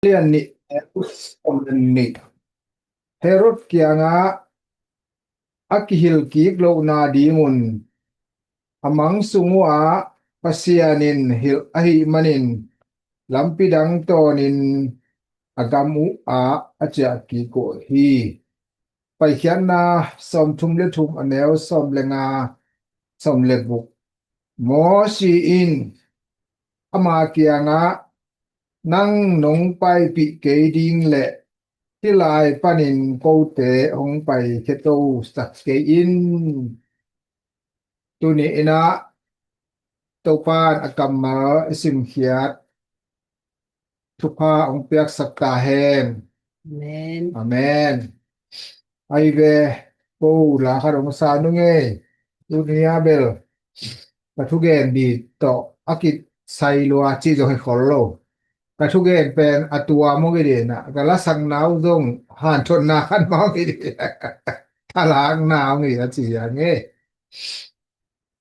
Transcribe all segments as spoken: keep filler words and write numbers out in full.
Lian nih, Herod kiangah a kihilh kik lohna dingun a mang sung uhah Pasian in hilh ahih manin lampi dang tawnin a gam uhah a ciah kik uh hi. Paikhiatna sawmthum le thum, a neu sawm le nga, sawm le guk. Mosi in ama kiangah, "Nang nong paipih kei ding leh hih lai panin kote hong paikhia to sak kei in." Tuni inah Topan a kammal i simkhiat thupha hong piaksak ta hen. Amen. Amen. Ai ve, ko la khat hong sa nung ei. Tuni a bel ka thugen bit tawh a kisai lua cih zong hi khol lo. Ka thugen pen a tua mong i dina, ka lasakna uh zong hanthotna khat mong i dina. Thalakna hong i a ci a ngei.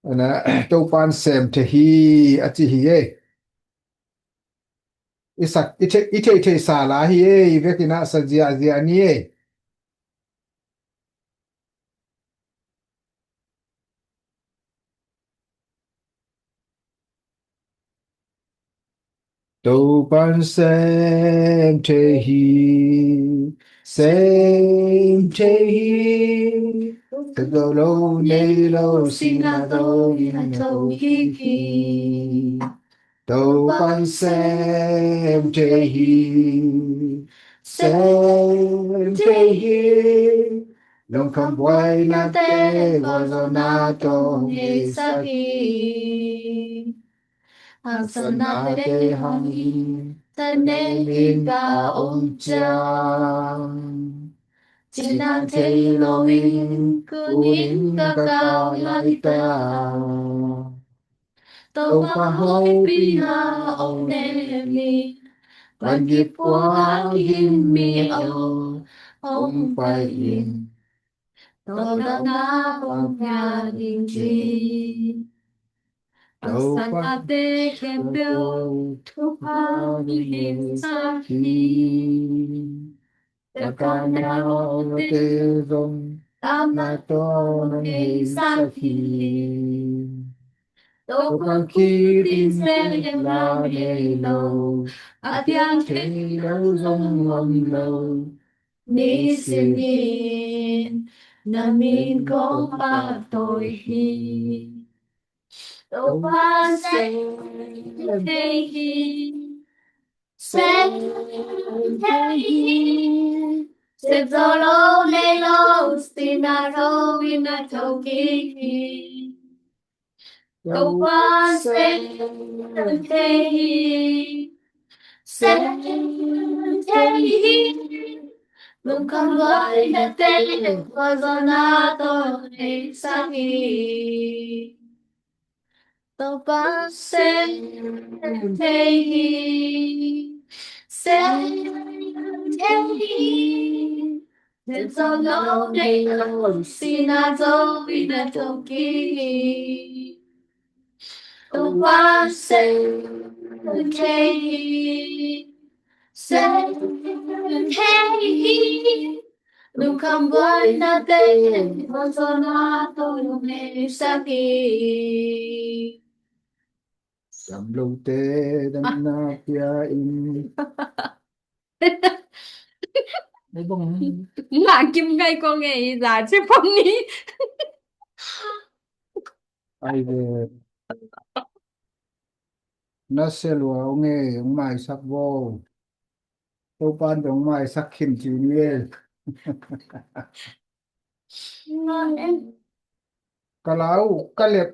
Ana, Topan sem thei hi a ci hi ei. I sak, i thei, i thei, thei sa la hi ei, i vekin a sa ziahziah ni ei. Topan sem thei hi, sem thei hi. Ka zo lo nei lo, sihna zo in a tho kik hi. Topan sem thei hi, sem thei hi. Lungkham buaina te, khualzawhna tawh hong neisak hi. Haksatna te hangin, ta nei in ka om ciang, cina thei loin, kunin ka kau lai ta. Topa hopihna hong nem in, van gik puak in mi aw hong pai in. Tawldamna hong pia ding hi. Haksatnate khempeuh thupha hong neisak hi. Ka kah naute zong damna tawh hong neisak hi. Topa khit in sem la nei lo, a piang thei lo zong om lo. Nisimin na min kong pahtawi hi. Topa sem thei hi, sem thei hi. Sem zo lo nei lo, sihna zo in a tho kik hi. Topa sem thei hi, sem thei hi. Lungkham buaina te, khualzawhna tawh hong neisak hi. Topa sem thei hi, sem thei hi. Sem zo lo nei lo, sihna zo in a tho kik hi. Topa sem thei hi, sem thei hi. Lungkham buaina te, khualzawhna tawh hong neisak hi. Dam lote damna pia in. Ei bang. Ngah kim ngai ko ngei za che pong ni. Ai ve. Na se lua ong ei, ong maisak vo. Topan dong maisak khin ci ni ei. Ka lau, ka lep,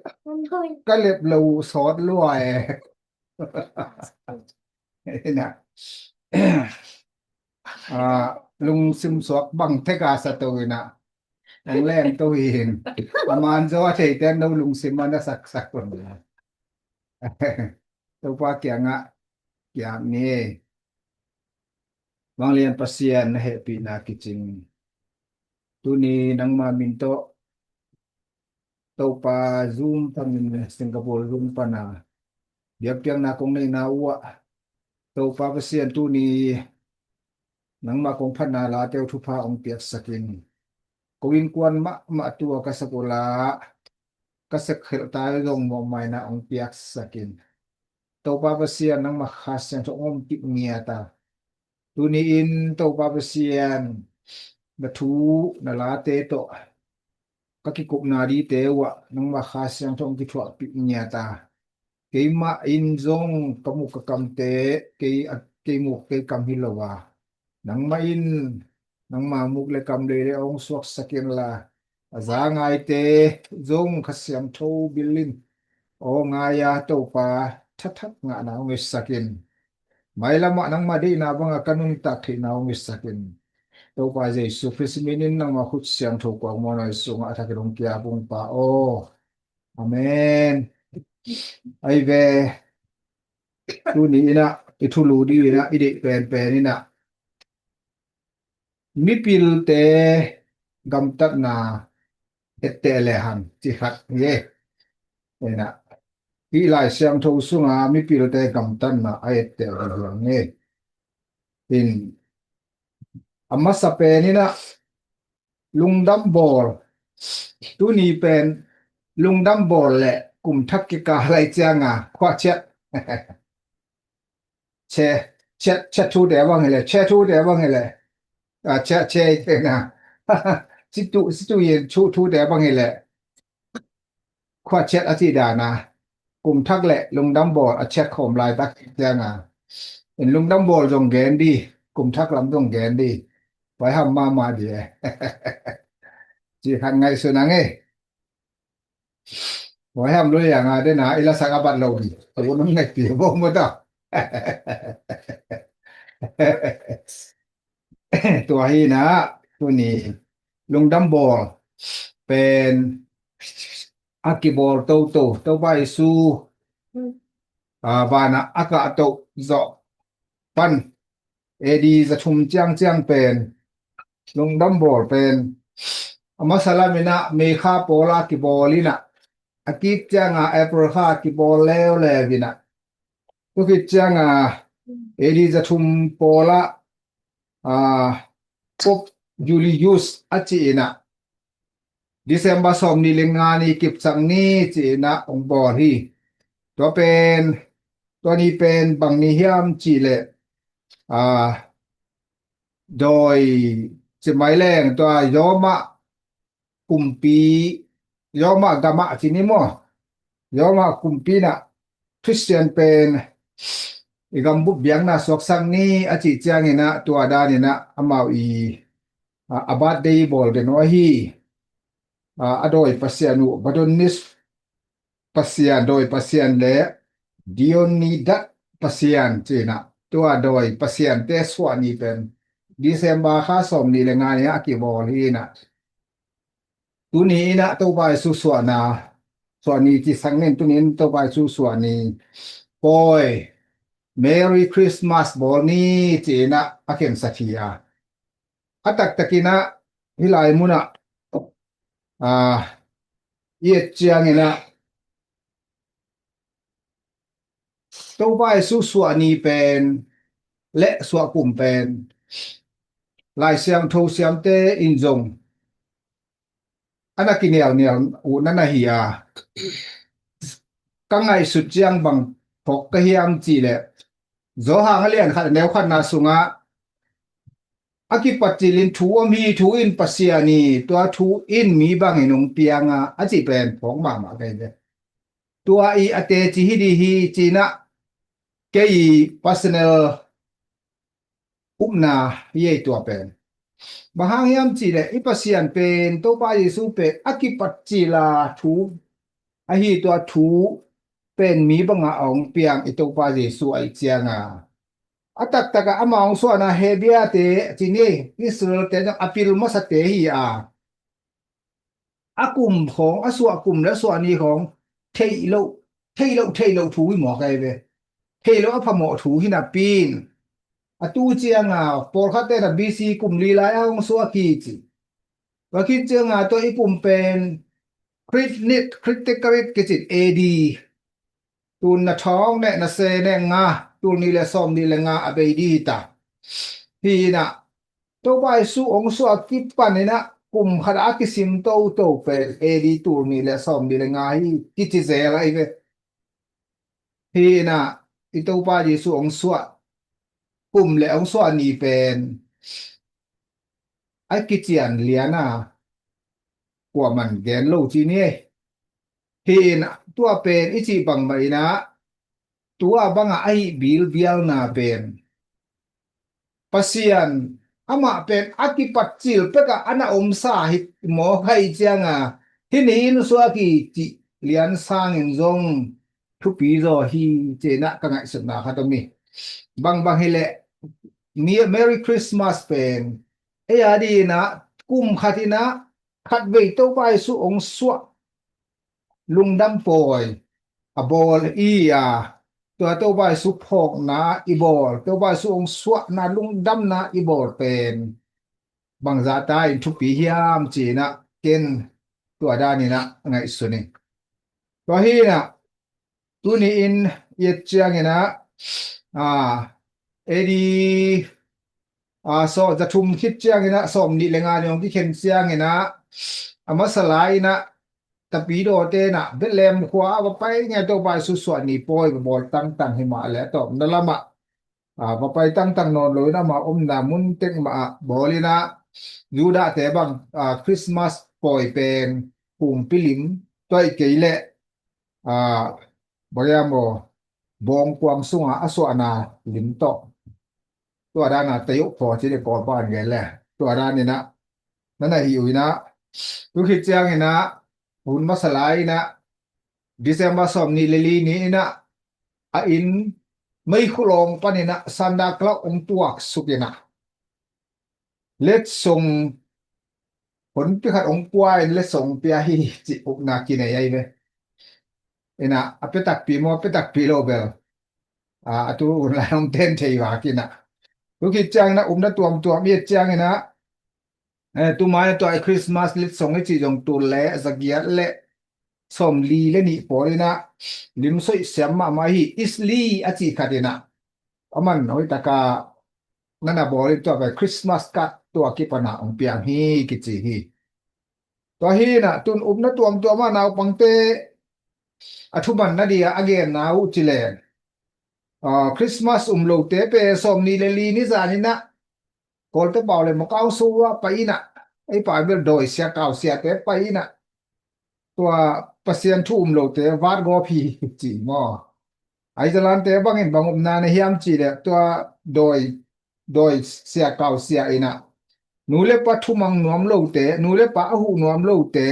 ka lep lo sawt lua e. Ina. Ah, lungsim suak bang theka sa to ina. Ang leng to hin. Aman zo a thei ten no lungsim ana saksak un. Topa kiangah kiam ni. Vanglian Pasian na hehpihna kicing. Tuni nangma min tawh Topa Zoom panin Singapore Zoom pana biakpiakna kong neihna uh ah Topa Pasian tuni Nangmah kong phatna late uh thupha hong piaksak in. Kong innkuan mahmah tua ka sak uh la, ka sak khelh ta uh zong mawhmaina hong piaksak in. Topa Pasian, nangmah Kha Siangtho hong ompih ngiat a, tuni-in Topa Pasian, na thu na late tawh ka kikupna dingte uh ah nangmah Kha Siangtho hong kithuahpih ngiat a, keimah in zong ka muk ka kamte, kei a, kei muk kei kam hi lo a, nangmah in nangma muk le kam leilei hong suaksak in la, a za ngaite zong Kha Siangtho bil in aw ngai a, Topa, thathat ngahna hong hisak in. Mailamah nangma deihna banga ka nuntak theihna hong hisak in. Topa Jesu Khrist min in nangma khut siangtho kuang muanhuai sungah a thakin hong kiap ung, Pa aw. Amen. Ai ve, tuni inah i thulu ding inah i deih penpen inah mipilte gamtatna etteh lehang ci khat hi e. Inah i Lai Siangtho sunga mipilte gamtatna a etteh lehang hi. In a masa pen inah lungdam bawl. Tuni pen lungdam bawl le kum thak kikal lai cianga khuachiat. Che, chiat, chiat thute bang hi le, che thute bang hi le. A, che, che, che na. Situ, situ yin chu thute bang hi le. Khuachiat a cih dana kum thak le lungdam bawl a chiat khawm laitak cianga in lungdam bawl zong gen di, kum thak lam zong gen di. Vai ham mahmah di e. Ci khat ngaihsun ang e. Vai ham lui ang a dena i lasak a bat lo di. Tua nung ngaihpi bo mo ta. Tua hi na, tuni lungdam bawl pen a kibawl toto, Topa Jesu a, vana a kahto zawh pan A D za thum ciangciang pen lungdam bawl pen a masa lam inah May kha pawla kibawl inah a kik cianga April kha kibawl leuleu inah, tua khit cianga A D za thum pawla a, Pope Julius a ci inah December sawm nih le nga ni kipsak ni ci inah hong bawl hi. Tua pen, tua ni pen bang ni hiam ci le a, dawi ci mai leng tua Roma kumpi, Roma gamah ci ni maw? Roma kumpi inah Khristian pen i gambup biakna suaksak ni a cih ciang inah tua dan inah amau i, a, a birthday bawl den uh ahi. A, a dawi pasian uh Abaddon pasian, dawi pasian le Dionysus pasian ci inah tua dawi pasiante suah ni pen December kha sawm nih le nga ni a kibawl hi inah. Tuni inah Topa Jesu suahna, suah ni ci sang nin, tuni in Topa Jesu suah ni. Pawi, Merry Christmas bawl ni ci inah a khensat hi a. A taktak inah hih lai munah a, i et ciang inah Topa Jesu suah ni pen le suah kum pen Lai Siangtho siamte in zong a na kinialnial uh na na hi a, ka ngaihsut ciang bang phawk ka hiam ci le Johan a lian khat a neu khatna sungah a kipat cilin thu om hi, thu in Pasian hi, tua thu in mi bangin hong piang a, a cih pen phawk mahmah ka hi ve. Tua i a teci hi di hi ci inah kei i personal upna hi ei tua pen. Bang hang hiam ci le i Pasian pen, Topa Jesu pen a kipat cila thu ahi, tua thu pen mi banga a hong piang i Topa Jesu ahi cianga a taktakah ama hong suahna Hebriate ci ni, Israelte zong a pil masate hi a. A kum khawng, a suah kum le suah ni khawng theih loh, theih loh, theih loh thu hi mawk ahi ve. Theih loh a phamawh thu hi napi in a tu cianga pawlkhatte na B C kum li lai a hong suak hi ci. Tua khit cianga tua i kum pen Krit nit, Krit te Krit kicin A D tun na thawng ne na se ne nga, tul nih le sawm nih le nga a bei di hi ta. Hi inah Topa Jesu hong suah kipan inah kum khat a kisim toto pen A D tul nih le sawm nih le nga hi kici zel ahi ve. Hi inah i Topa Jesu hong suah kum le hong suah ni pen a kician lian a kuaman gen lo ci ni. Hi inah tua pen i cih bangmah inah tua bangah a hih bilbialna pen Pasian amah pen a kipat cil pekah a na omsa hi maw, kha i cianga hih ni in suak hi cih lian sangin zong thupi zaw hi cinah ka ngaihsutna khat om hi. Bangbang hileh Merry Christmas pen ei a dinah kum khat inah khatvei Topa Jesu hong suah lungdam pawi a bawl i a, tua Topa Jesu phawkna i bawl, Topa Jesu hong suahna lungdamna i bawl pen bangzahta in thupi hiam cinah ken tua daninah ngaihsun hi. Tua hinah tuni in i et cianginah a, A D a, sawm, za thum khit cianginah sawm nih le nga ni hong kikhen cianginah a masa lai inah tapidawte inah Bethlehem khua a va pai ngai Topa Jesu suah ni pawi va bawl tangtang hi mah le a tawpna lamah a, va pai tangtang nawn lo in amah omna mun tek mah ah bawl inah Judahte bang a, Christmas pawi pen pumpi lim tua i kei leh a, bang hiam aw, bawngkuang sunga a suahna lim tawh tua dana tayuk phaw ci le Kawlpa an gen le tua daninah na na hi uh inah tu khit cianginah hun masa lai inah December sawm nih le li ni inah a inn meikhulawng paninah Santa Claus hong tuaksuk inah letsong honpi khat hong pua in letsong hong pia hi cih upna kinei ahi ve. Inah a pia takpi maw, a pia takpi lo bel a, a tu hun lai hong ten thei vak inah tu khit cianginah upna tuamtuam i et cianginah eh, tumai tua i Christmas letsong i cih zong tul le zagiat le sawm li le nih pawl inah lim soih siam mahmah hi. Isli a cih khat inah a man hoih taka na na bawl in tua pen Christmas card tua kipana hong piang hi kici hi. Tua hinah tun upna tuamtuam ah naupangte a thuman na dia a genna uh ci le a, Christmas um lote pen sawm nih le li ni zaninah Kawlte pau le Makaung sua pai inah ei pau bel dawi sia kau siate pai inah tua Pasian thu um lote vat gawp hi ci maw? Aizalante bangin bang upna na hiam ci le tua dawi dawi sia kau sia inah nu le pa thumang nuam lote, nu le pa a huh nuam lote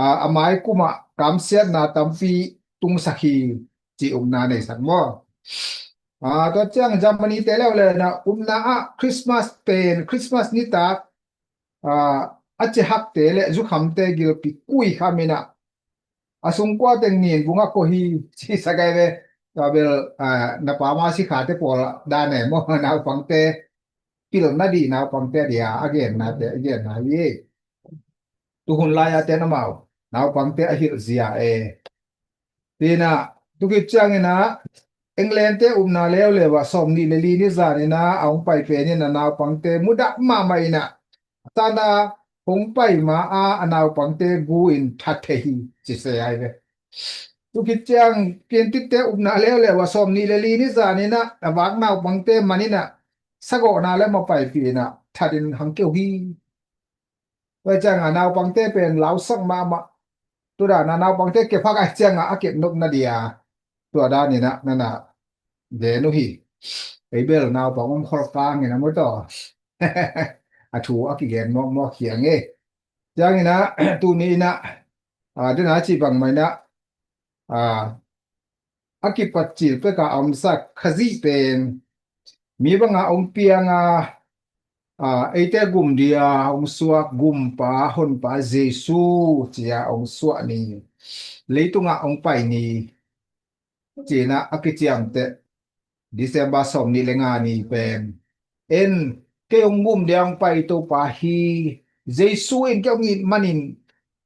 a, a mai kumah kamsiatna tampi tungsak hi ci upna neisak maw? A, tua ciang Germany te leuleu na upna ah Christmas pen, Christmas nitak a, a cihakte le zukhamte gilpi kuikham inah a sungkua teng nin vung a ko hi ci sak ahi ve. Tua bel a, na pama sikhate pawl dane maw, naupangte pilna dih naupangte a dia a gennate a genna hi. Tuhun lai-a ten amau naupangte a hilh zia e. Tinah tu khit cianginah England te upna leuleu ah sawm nih le li ni zaninah a hong pai pen inah naupangte mudah mahmah inah a tana hong pai ma a a naupangte gu in that thei hi ci se ai ve. Tu khit ciang Piantitte upna leuleu ah sawm nih le li ni zaninah a vak naupangte maninah sagawhna le mapaipih inah that in hang keuh hi. Tua cianga naupangte pen lausak mahmah. Tudana naupangte kep hak ai cianga a kep nopna dia tua daninah nana gen uh hi. Ei bel naupang om kholkangin a mutaw a thu a kigen mawkmawk hiang e. Cianginah tuni inah a, dena ci bangmah inah a, a kipat cil peka a omsak Khazih pen mi banga hong pianga a, eite gum dia hong suak gumpa honpa Jesu cia hong suah ni, leitungah hong pai ni cinah a kiciamteh December sawm nih le nga ni pen en kei hong gum dia hong pai Topa hi, Jesu in kei hong it manin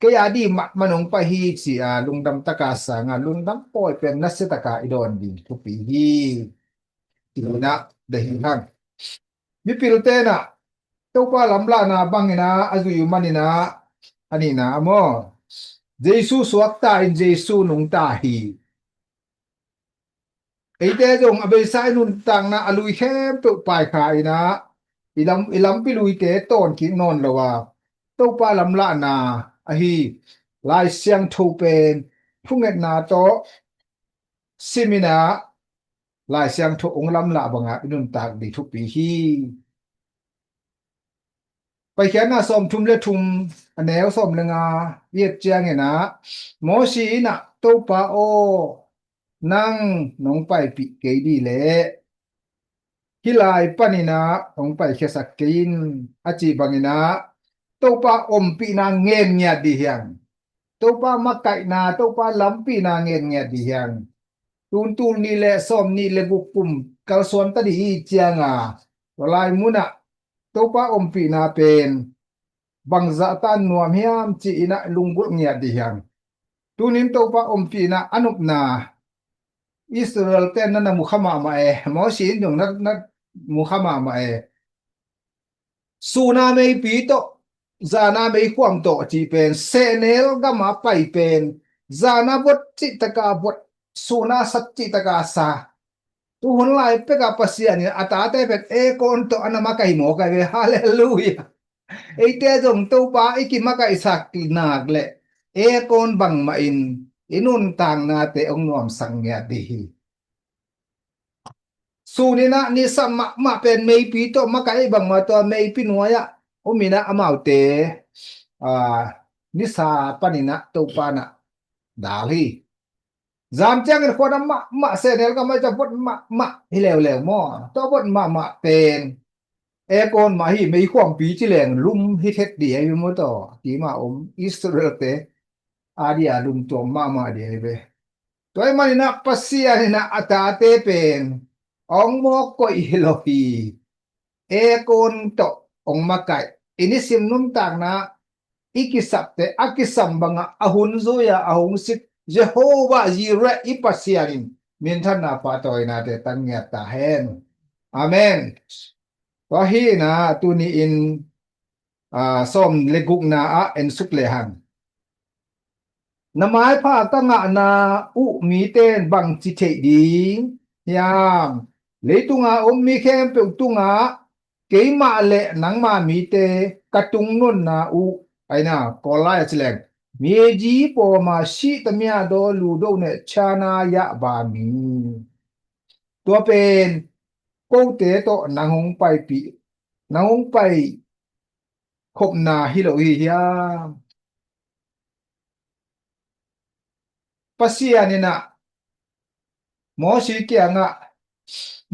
kei a dih mah man hong pai hi ci a lungdam taka sanga lungdam pawi pen nasia taka i dawn ding thupi hi. Tinah dahi hang Mipilte in ah Topa lamlahna bangin ah a zui uh manin ah, a nihna ah maw, Jesu suakta in Jesu nungta hi. Eite zong a beisa i nuntakna a lui khempeuh paikha in ah i lam, i lampi luite tawn kik nawn lo a, Topa lamlahna ahi Lai Siangtho pen thungetna tawh sim in ah Lai Siangtho hong lamlah bangah i nuntak ding thupi hi. Paikhiatna sawmthum le thum, a neu sawm le nga i et ciangin ah, Mosi in ah, Topa aw, nang nong paipih kei dih leh hih lai panin ah hong paikhiasak kei in, a cih bangin ah Topa ompihna ngen ngiat dih hiang. Topa makaihna, Topa lampihna ngen ngiat dih hiang. Tun tul nih le sawm nih le guk kum kalsuan ta dih i cianga, tua lai munah Topa ompihna pen bangzah tan nuam hiam ci-in ah lunggulh ngiat dih hiang. Tunin Topa ompihna a nopna Israel ten na na mukha mahmah e, Mosi in zong na, na mukha mahmah e. Suna meipi tawh, zana meikhuam tawh cih pen, sehnel gama pai pen, zana vot cih taka vot, suna sat cih taka sa. Tu hun lai peka Pasian in a tate pen aircon tawh a na makaih mawk ahi ve. Halleluiah. Eite zong Topa i kimakaihsak nak le aircon bangmah in i nuntaknate hong nuamsak ngiat dih hi. Suninah nisa mahmah pen meipi tawh makaih bangmah tua meipi nuai-ah om inah amaute, aa, nisa paninah Topa nah dal hi. Zan ciangin khuana mahmah sehnel ka mai ca vot mahmah hi leuleu maw? Tua vot mahmah pen aircon mah hi, meikhuampi ci leng lum hi thet dih ahi ve maw taw? Kima om Israel te a dia lum tuam mahmah dih ahi ve. Tua ahih maninah Pasian inah a tate pen hong mawk koih hi lo hi. Aircon tawh hong makaih. I nisim nuntakna i kisapte a kisam bangah a hun zui-a a hong sik Jehovah Jireh i Pasian in minthanna pahtawinate tang ngiat ta hen. Amen. Tua hi inah tuni-in, aa, sawm le gukna ah en suk lehang. Na maipha ka ngahna uh mite in bangci theih ding hiam? Leitunga om mi khempeuh tungah keimah le nangma mite ka tungnunna uh, aina Kawl lai-ah ci leng, mezi pawma sihta miado ludo ne chana yah bami. Tua pen kote tawh nang hong paipih, nang hong pai khopna hi lo hi hiam? Pasian inah Mosi kiangah,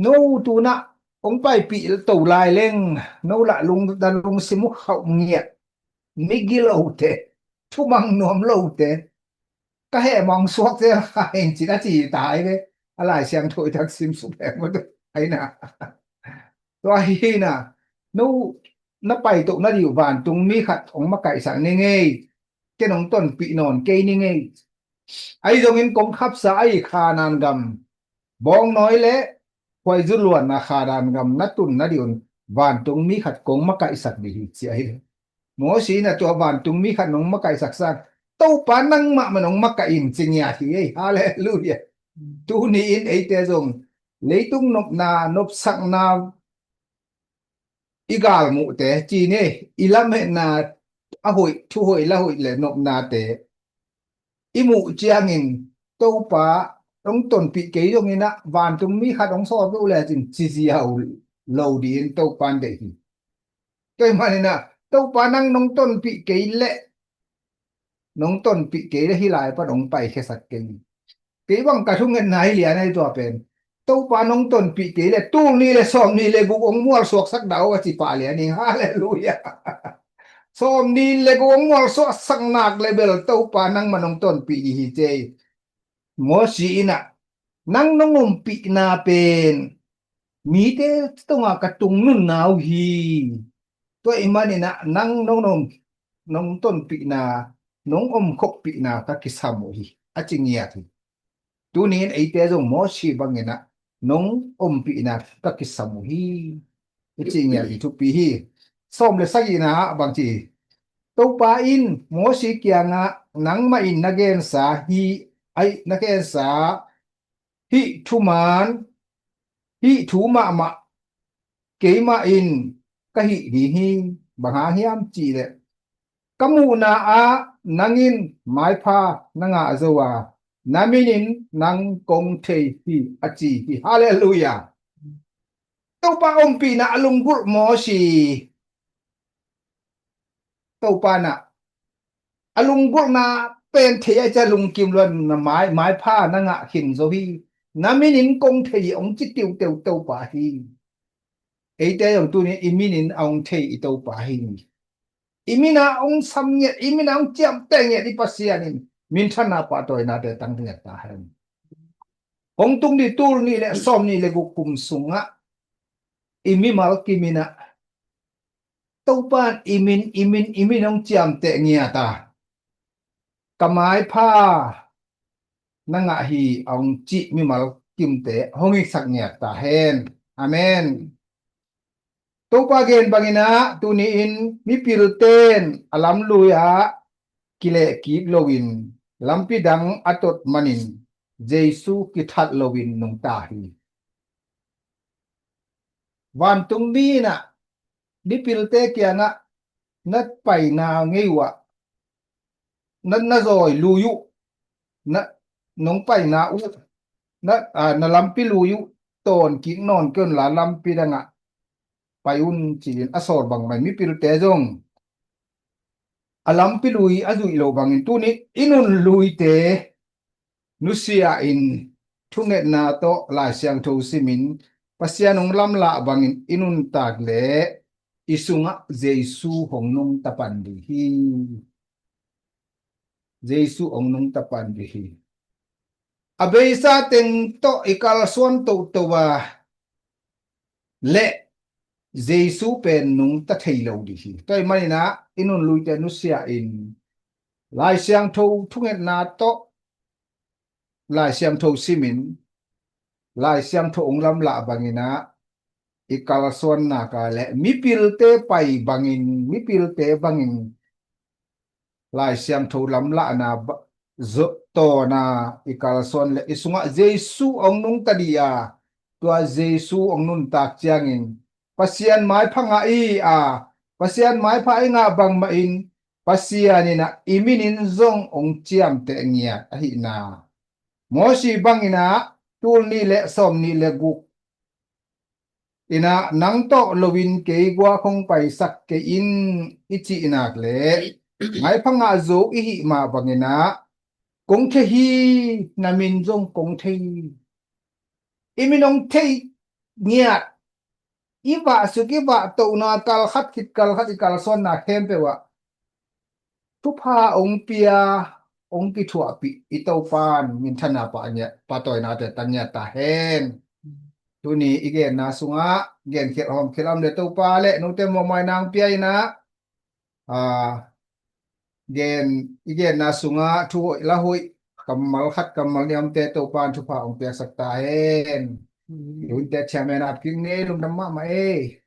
no tunah hong paipih to lai leng no lah lung, na lungsim uh khauh ngiat, migi lote, thumang nuam lote, ka heh mawng suak zel kha in cin a ci ta ai ve. A Lai Siangtho i tak sim suk leng maw tu aina. Tua hina, no na paitoh na dih uh vantung mi khat hong makaihsak ni ngei, ken hong tonpih nawn kei ni ngei. Ahi zongin kong khapsa ahi Khanan gam, bawngnawi le khuaizu luanna Khanan gam na tun na dih un vantung mi khat kong makaihsak dih hi ci ahi. Mosi inah tua vantung mi khat nong makaihsak sang, Topa nangmah man hong makaih in ci ngiat hi ei. Halleluiah. Tuni-in eite zong leitung nopna, nopsakna i galmuhte, cine, i lametna a hoih, thu hoih, la hoih le nopnate i muh ciangin Topa hong tonpih kei zonginah vantung mi khat hong sawt uh lecin ci ziau lo dihin Topa in deih hi. Tua ahih maninah Topa nang nong tonpih kei leh, nong tonpih kei leh hih lai pan hong paikhiasak kei. Kei bang ka thungetna hi lian ahi tua pen. Topa nong tonpih kei leh tul nih le sawm nih le guk hong mualsuaksak dah uh a ci pah lian hi. Halleluiah. Sawm nih le guk hong mualsuaksak nak le bel Topa nangmah nong tonpih hi cei. Mosi inah nang nong ompihna pen mite tungah ka tungnunna uh hi. Tua ahih maninah nang nong, nong, nong tonpihna, nong omkhoppihna ka kisam uh hi, a ci ngiat hi. Tuni-in eite zong Mosi banginah nong ompihna ka kisam uh hi. i cih ngiat i thupi hi. Sawm le sagihna ah bang ci? Topa in Mosi kiangah, nangmah in na gensa hi, ai, na gensa hih thuman, hih thu mahmah keimah in ka hih ding hi. Bang hang hiam cih leh, ka muhna ah nang in maipha na ngah zo a, na min in nang kong thei hi, a ci hi. Halleluiah. Topa ompihna a lunggulh Mosi, Topa na a lunggulhna pen thei a, cia lungkim luan na mai, maipha na ngah khin zo hi. Na min in kong thei hi hong ci tiuteu Topa hi. Eite zong tuni i min in a hong thei i Topa hi. I min a hong sam ngiat, i min a hong ciamteh ngiat i Pasian in minthanna pahtawinate tang ngiat ta hen. Hong tung dih tul nih le sawm nih le guk kum sungah i mimal kim in ah Topa in i min, i min, i min hong ciamteh ngiat a, ka maipha na ngah hi a hong cih mimal kimte hong hihsak ngiat ta hen. Amen. Topa gen bangin ah tuni in mipilte in a lamlui ah kilehkik loin lampi dang a tot manin Jesu kithat loin nungta hi. Vantungmi in ah mipilte kiangah na paina ngei uh ah, na, na zawi lui uh, na, nong paina uh, na, a, na lampi lui uh tawn kik nawn kei un la, lampi dangah pai un, ci-in a sawl bangmah in mipilte zong a lampi lui a zuih loh bangin tuni i nun luite nusia in thungetna tawh Lai Siangtho simin Pasian hong lamlah bangin i nuntak leh i sungah Jesu hong nungta pan ding hi. Jesu hong nungta pan ding hi. A beisa teng tawh i kalsuan toto a leh Jesu pen nungta thei lo ding hi. Tua ahih manin ah i nun luite nusia in Lai Siangtho thungetna tawh Lai Siangtho simin Lai Siangtho hong lamlah bangin ah i kalsuanna ka leh mipilte pai bangin, mipilte bangin Lai Siangtho lamlahna ba-, zo-, tawna i kalsuan leh i sungah Jesu hong nungta ding a, tua Jesu hong nuntak ciangin Pasian maipha ngah i a, Pasian maipha i ngah bangmah in Pasian in ah i min in zong hong ciamteh ngiat ahihna. Mosi bangin ah tul nih le sawm nih le guk in ah nang tawh loin kei guak hong paisak kei in i cih nak leh maipha ngah zo i hih mah bangin ah kong thei hi, na min zong kong thei hi. I min hong thei ngiat, i vahsuk i vahtohna kalkhat khit kalkhat i kalsuanna khempeuh ah thupha hong pia, hong kithuahpih i Topa in minthanna pah ngiat, pahtawinate tang ngiat ta hen. Tuni i genna sungah genkhial hawmkhial a om leh Topa leh note mawhmaina hong pia in ah, a, gen, i genna sungah thu hoih la hoih, kammal khat kammal nih a omte Topa in thupha hong piaksak ta hen. Lunte thiam hen, ap kik ni, lungdam mahmah ei.